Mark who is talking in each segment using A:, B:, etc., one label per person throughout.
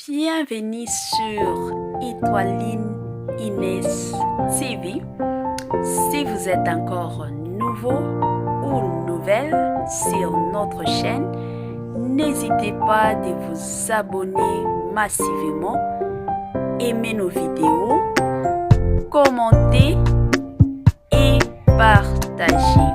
A: Bienvenue sur Étoiline Inès TV. Si vous êtes encore nouveau ou nouvelle sur notre chaîne, n'hésitez pas de vous abonner massivement, aimer nos vidéos, commenter et partager.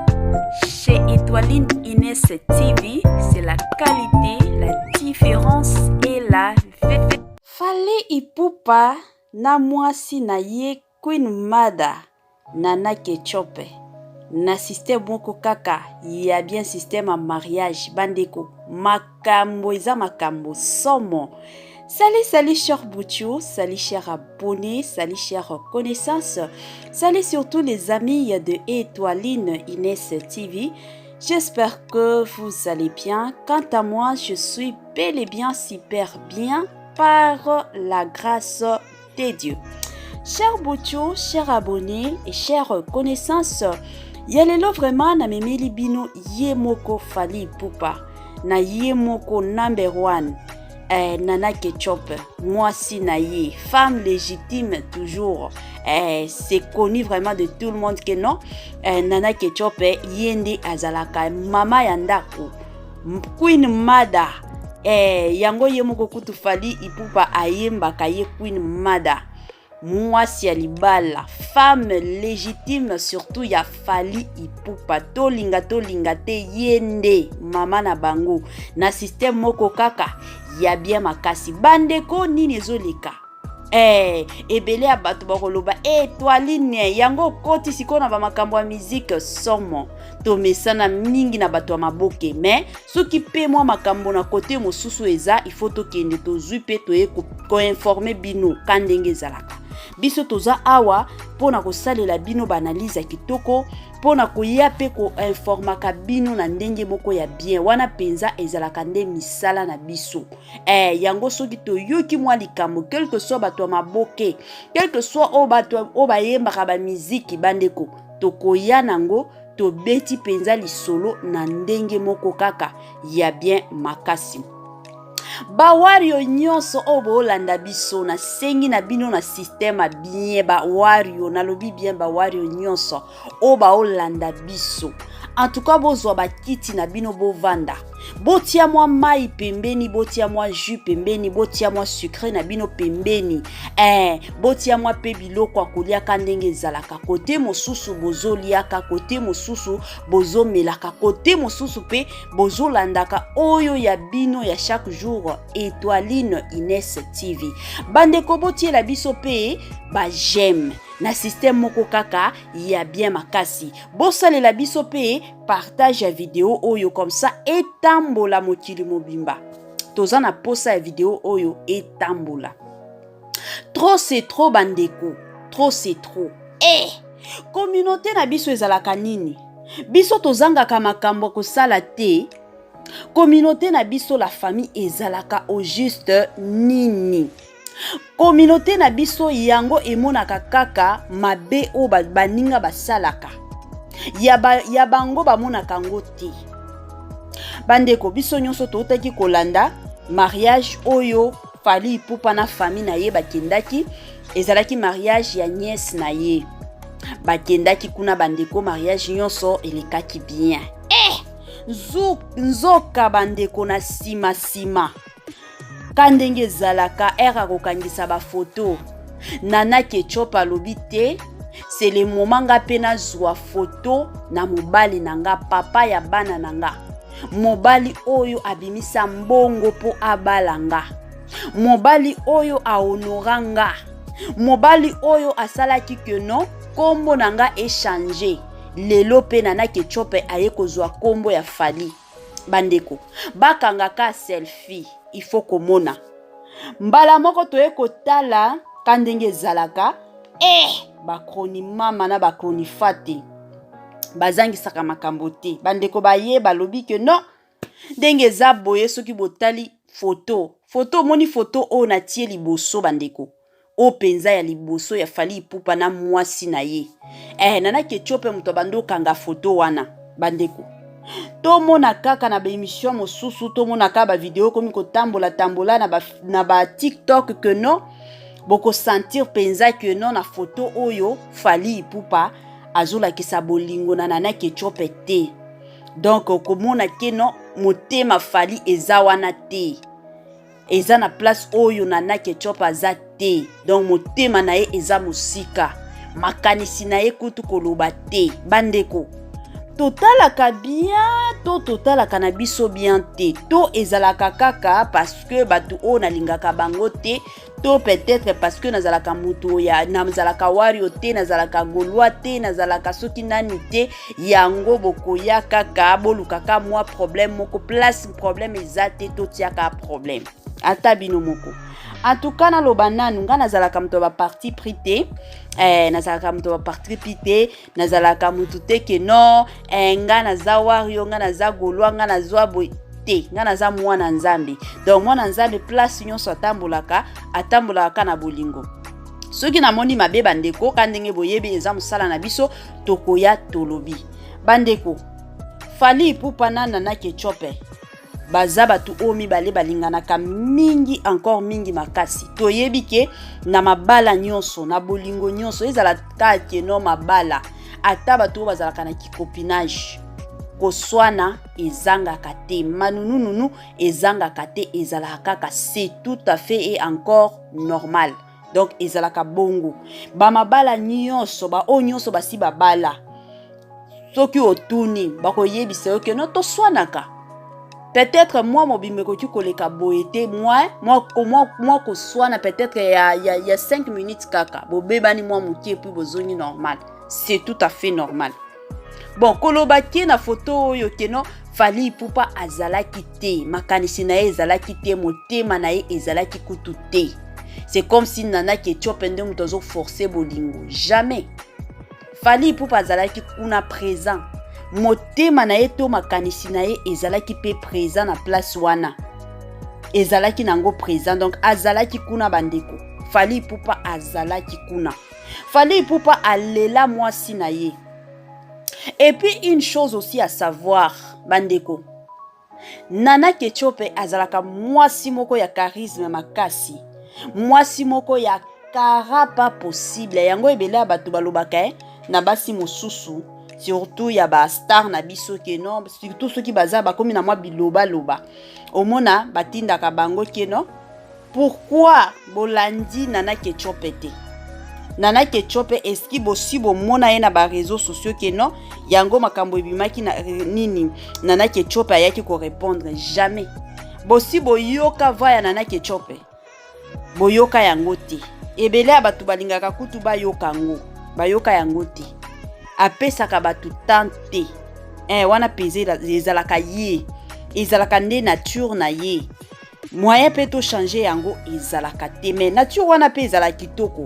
A: Chez Étoiline Inès TV, c'est la qualité, la différence et la vérité. Fally Ipupa na mwasi na ye Queen Mada Nana Ketchup na système moko kaka ya bien, système ya mariage. Bandeko, makambo eza makambo somo. Salut, salut, cher Bouchou, salut, cher abonné, salut, chère connaissance, salut surtout les amis de Étoiline Inès TV. J'espère que vous allez bien. Quant à moi, je suis bel et bien super bien par la grâce de Dieu. Cher Bouchou, cher abonné et chère connaissance, ya lelo vraiment namemeli bino ye moko Fally Ipupa na ye moko number one Nana Ketchup, mwasi na ye, femme légitime toujours. C'est connu vraiment de tout le monde que non, Nana Ketchup ye nde azalaka mama ya ndako, Queen Mada. Yango ye moko kutu Fally Ipupa ayembaka ye Queen Mada, mwasi ya libala, femme légitime surtout ya Fally Ipupa. Tolinga tolinga te, ye nde mama na bango na système moko kaka ya bien makasi. Bandeko, nini ezoleka? Ebele ya bato bakoloba Étoiline yango okoti sikoyo na bamakambo ya miziki somo. Tomesana mingi na bato ya maboke, mais soki mpe mwa makambo na kote mosusu eza, il faut tokende tozwi mpe toye koinformer bino ka ndenge ezalaka. Biso toza awa mpona kosalela bino baanalyse ya kitoko, mpona koya mpe koinformaka bino na ndenge moko ya bien. Wana mpenza ezalaka nde misala na biso. Yango soki toyoki mwa likambo, quelque soit bato ya maboke, quelque soit oyo bato oyo bayembaka bamiziki, bandeko, tokoya nango, tobeti mpenza lisolo na ndenge moko kaka ya bien makasi. Bawarriors nyonso oyo boolanda biso, nasengi na bino na système ya bien. Bawarriors, nalobi bien, bawarriors nyonso oyo baolanda biso, en tout cas bozwa bakiti na bino, bovanda, botia mwa mai pembeni, botia mwa jus pembeni, botia mwa sucre na bino pembeni, botia mwa mpe biloko ya koliaka ndenge ezalaka. Kote mosusu bozoliaka, kote mosusu bozomelaka, kote mosusu mpe bozolandaka oyo ya bino ya chaque jour, Étoiline Ines TV. Bandeko, botiela biso mpe baj'aime na système moko kaka ya bien makasi. Bosalela biso mpe partage ya video oyo, comme ça etambola mokili mobimba. Toza na posa ya video oyo etambola. Trop c'est trop, bandeko, trop c'est trop. Communauté na biso ezalaka nini? Biso tozangaka makambo ya kosala te. Communauté na biso, la famille, ezalaka au juste nini? Communauté na biso yango emonaka kaka mabe oyo baninga basalaka ya bango, bamonaka yango te. Bandeko, biso nyonso toutaki kolanda mariage oyo Fally Ipupa na famille na ye bakendaki. Ezalaki mariage ya nièce na ye, bakendaki kuna. Bandeko, mariage nyonso elekaki bien. Nzoka bandeko, na nsima nsima ka ndenge ezalaka, ere akokangisa bafoto, Nana Ketchup alobi te, c'est le moment nga mpe nazwa foto na mobali na nga, papa ya bana na nga, mobali oyo abimisa mbongo mpo abala nga, mobali oyo ahonora nga, mobali oyo asalaki ke non, nkombo na nga echanger. Lelo mpe Nana Ketchup aye kozwa nkombo ya Fally. Bandeko, bakangaka selfie, il faut komona mbala moko toye kotala ka ndenge ezalaka. Bakroni mama na bakroni fa te, bazangisaka makambo te. Bandeko, baye balobi ke non, ndenge eza boye, soki botali foto, omoni foto oyo natie liboso, bandeko, oyo mpenza ya liboso ya Fally Ipupa na mwasi na ye, Nana Ketchup, moto abandi okanga foto wana. Bandeko, Tomona kaka na baémission mosusu, tomona kaka bavideo ekomi kotambola tambola na ba TikTok que non, bokosentir mpenza que non, na foto oyo Fally Ipupa azolakisa bolingo na Nana Ketchup te. Donc okomona que non, motema Fally eza wana te, eza na place oyo Nana Ketchup aza te. Donc motema na ye eza mosika, makanisi na ye kutu koloba te. Bandeko, totalaka bien to totalaka na biso bien te, to ezalaka kaka parce que bato oyo nalingaka bango te, to peut-être parce que nazalaka moto ya nazalaka warrior te, nazalaka Gaulois te, nazalaka soki nani te, yango bokoya kaka bolukaka mwa problème moko. Place problème eza te, totiaka problème ata bino moko. En tout cas, naloba nanu, ngai nazalaka moto ya baparti pris te. Nazalaka moto ya baparti pris te, nazalaka motu te que non, ngai naza warrior, ngai naza Gaulois, ngai nazwa boye te. Ngai naza mwana Nzambe. Donc mwana Nzambe, place nyonso atambolaka, atambolaka na bolingo. Soki namoni mabe, bandeko, ka ndenge boyebi, eza mosala na biso, tokoya tolobi. Bandeko, Fally Ipupa na Nana Ketchup baza bato oyo mibale balinganaka mingi, encore mingi makasi. Toyebi que na mabala nyonso, na bolingo nyonso, ezala kaka que non mabala, ata bato oyo bazalaka na kicopinage, koswana ezangaka te, manunununu ezangaka te, ezalaka kaka, c'est tout à fait et encore normal. Donc ezalaka bongo. Bamabala nyonso, baoyo nyonso basi babala, soki otuni, bakoyebisa yo que non, toswanaka. Peut-être mwa mobimba ekoki koleka boye te, mwa koswana peut-être ya 5 minutes kaka, bobebani mwa moke, puis bozongi normal. C'est tout à fait normal. Bon, koloba que na foto oyo que non, Fally Ipupa azalaki te, makanisi na ye ezalaki te, motema na ye ezalaki kutu te, c'est comme si Nana Ketchup nde moto azoforce bolingo. Jamais. Fally Ipupa azalaki kuna présent, motema na ye to makanisi na ye ezalaki mpe présent na place wana, ezalaki nango présent. Donc azalaki kuna, bandeko. Fally Ipupa azalaki kuna. Fally Ipupa alela mwasi na ye. Et puis une chose aussi à savoir, bandeko, Nana Ketchup azalaka mwasi moko ya charisme makasi, mwasi moko ya kara pas possible. Yango ebele ya bato balobaka na basi mosusu, surtout ya bastar na biso, que non, surtout soki baza bakomi na mwa bilobaloba, omona batindaka bango que non, pourquoi bolandi Nana Ketchup te? Nana Ketchup, eski bosi bomona ye na baréseaux sociaux que non, yango makambo ebimaki na nini, Nana Ketchup ayaki korépondre? Jamais. Bosi boyoka voix ya Nana Ketchup? Boyoka yango te. Ebele ya bato balingaka kutu bayoka yango, bayoka yango te. Apesaka bato temps te. Wana mpenza ezalaka ye, ezalaka nde nature na ye. Moyen mpe tochange yango ezalaka te, mais nature wana mpe ezala kitoko,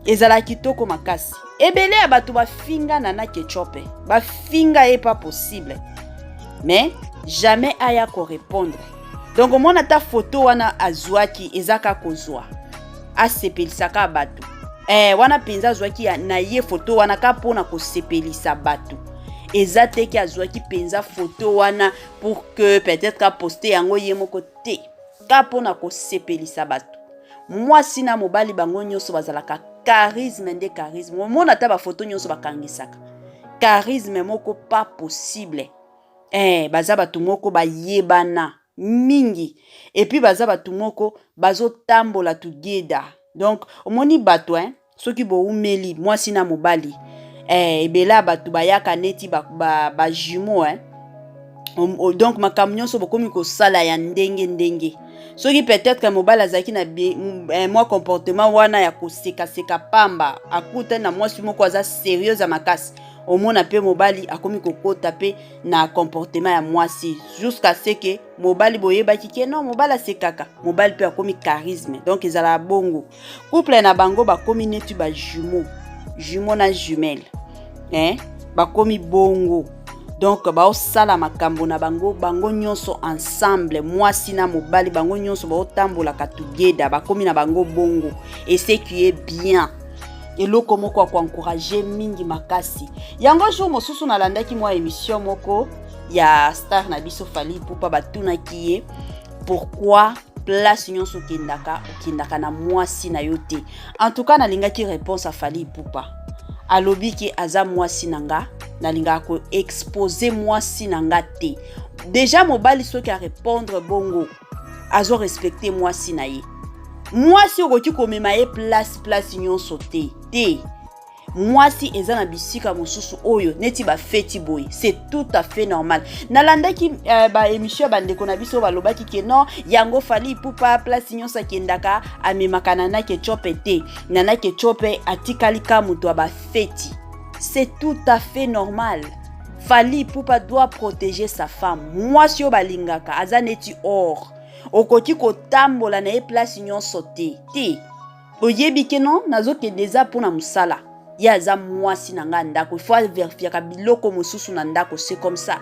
A: ezala kitoko makasi. Ebele ya bato bafinga Nana Ketchup, bafinga ye pas possible, mais jamais aya korépondre. Donc omona ata foto wana azwaki, eza kaka kozwa asepelisaka bato. Wana mpenza azwaki na ye foto wana kaka mpona kosepelisa bato. Eza te que azwaki mpenza foto wana pour que peut-être aposte yango ye moko te, kaka mpona kosepelisa bato. Mwasi na mobali, bango nyonso bazalaka charisme nde charisme. Omona ata bafoto nyonso bakangisaka, charisme moko pas possible. Baza bato moko bayebana mingi, et puis baza bato moko bazotambola together. Donc omoni bato, soki boumeli mwasi na mobali, ebele ya bato bayaka neti bajumeau ba, ba. Donc makambo nyonso bokomi kosala ya ndenge ndenge. Soki peut-être mobali azalaki na mwa comportement wana ya kosekaseka pamba, akutani na mwasi moko aza sérieuse ya makasi, omona mpe mobali akomi kokota mpe na comportement ya mwasi, jusqu'à ce que mobali boyebaki que non, mobali asekaka, mobali mpe akomi charisme. Donc ezalaka bongo. Couple na bango bakomi neti bajumeau, jumeau na jumelle, eh? Bakomi bongo. Donc baosala makambo na bango, bango nyonso ensemble, mwasi na mobali, bango nyonso baotambolaka together, bakomi na bango bongo. Et ce qui est bien, eloko moko ya koencourage mingi makasi. Yango jour mosusu nalandaki mwa émission moko. Ya star na biso Fally Ipupa, batunaki ye pourquoi place nyonso okendaka, okendaka na mwasi na yo te. En tout cas, nalingaki réponse ya Fally Ipupa. Alobi ke aza mwasi na nga, nalingaka koexposer mwasi na nga te. Déjà mobali soki arépondre bongo, azorespecter mwasi na ye. Mwasi okoki komema ye place nyonso te te. Mwasi eza na bisika mosusu oyo neti bafeti boye, c'est tout à fait normal. Nalandaki baémission ya bandeko na biso, balobaki ke non, yango Fally Ipupa place nyonso akendaka amemaka Nana Ketchup te. Nana Ketchup atikali ka moto ya bafeti. C'est tout à fait normal. Fally Ipupa doit protéger sa femme. Mwasi oyo balingaka aza neti or, okoki kotambola na ye place nyonso te te. Oyebi ke non, nazokende eza mpona mosala, ye aza mwasi na ngai ndako, il faut avérifiaka biloko mosusu na ndako. C'est comme ça.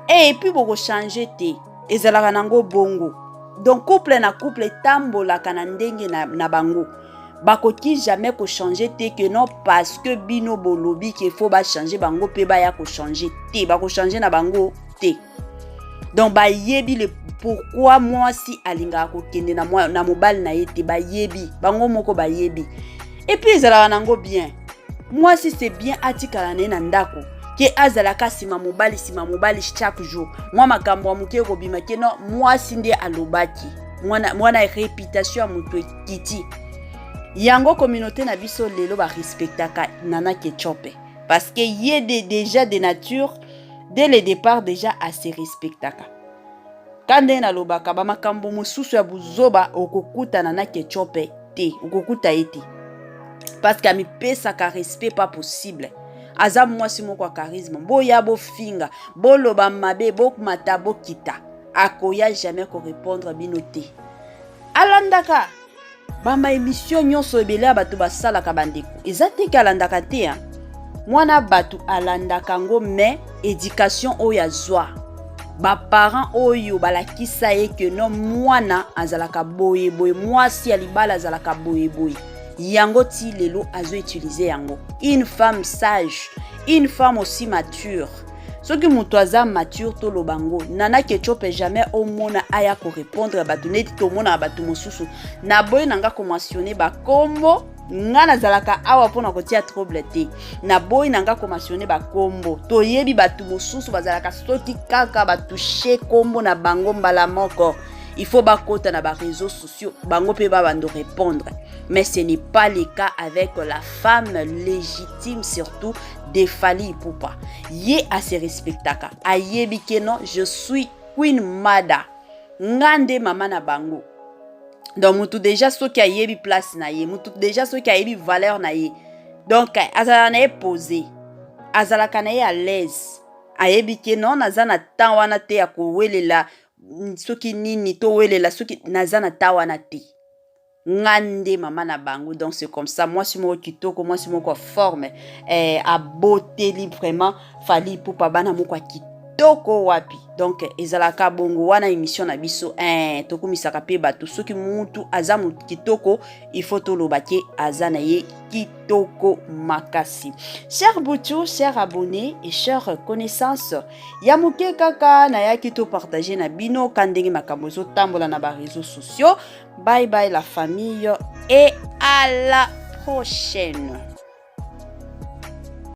A: Et puis bokochanger te, ezalaka nango bongo. Donc couple na couple etambolaka na ndenge na bango. Bakoki jamais kochanger te ke non, parce que bino bolobi ke faut bachanger, bango mpe baya kochanger te. Bakochanger na bango te. Donc bayebi le pourquoi mwasi alingaka kokende na mobali na ye te. Bayebi bango moko, bayebi. Et puis ezalaka nango bien. Mwasi, c'est bien atikala na ye na ndako ke azalaka nsima mobali, nsima mobali chaque jour. Mwa makambo ya moke ekobima ke non, mwasi nde alobaki. Mwana, mwana réputation ya moto ekiti. Yango communauté na biso lelo barespectaka Nana Ketchup, parce que ye déjà de nature, dès le départ déjà ase respectaka. Ka ndenge nalobaka, bamakambo mosusu ya buzoba okokutana na Ketchup te, okokuta ye te, parce que amipesaka respect pas possible. Aza mwasi moko ya charisme. Boya bofinga, boloba mabe, bomata, bokita, akoya jamais korépondre bino te. Alandaka bama émission nyonso ebele ya bato basalaka. Bandeko, eza te ke alandaka te. Mwana bato alandaka yango, mais éducation oyo azwa, baparent oyo balakisa ye ke no, mwana azalaka boyeboye, mwasi ya libala azalaka boyeboye, yango ti lelo azoutiliser yango. Une femme sage, une femme aussi mature. Soki moto aza mature, toloba ngo Nana Ketchup jamais omona aya korépondre bato neti tomonaka bato mosusu. Naboyi na nga komentionner bakombo. Nga nazalaka awa mpona kotia trouble te. Naboyi na nga komentionner bakombo. Toyebi bato mosusu bazalaka, soki kaka batoucher kombo na bango, mbala moko il faut bakota na baréseaux sociaux, bango mpe babando répondre. Mais ce n'est pas le cas avec la femme légitime, surtout de Fally Ipupa. Ye ase respectaka, ayebi ke non, je suis Queen Mada, nga nde mama na bango. Donc mutu déjà soki ayebi place na ye, mutu déjà soki ayebi valeur na ye, donc azalaka na ye posé, azalaka na ye à l'aise. Ayebi ke non, naza na temps wana te ya kowelela soki nini, towelela soki naza na temps wana te, nga nde mama na bango. Donc c'est comme ça. Mwasi moko kitoko, mwasi moko forme, aboteli vraiment Fally Ipupa bana moko ya kitoko wapi. Donc ezalaka bongo. Wana émission na biso, tokumisaka mpe bato. Soki mutu aza motu kitoko, il faut toloba ke aza na ye kitoko makasi. Cher butu, cher abonné et cher connaissance ya moke, kaka nayaki topartager na bino ka ndenge makambo ezotambola na baréseaux sociaux. Bye bye la famille et à la prochaine.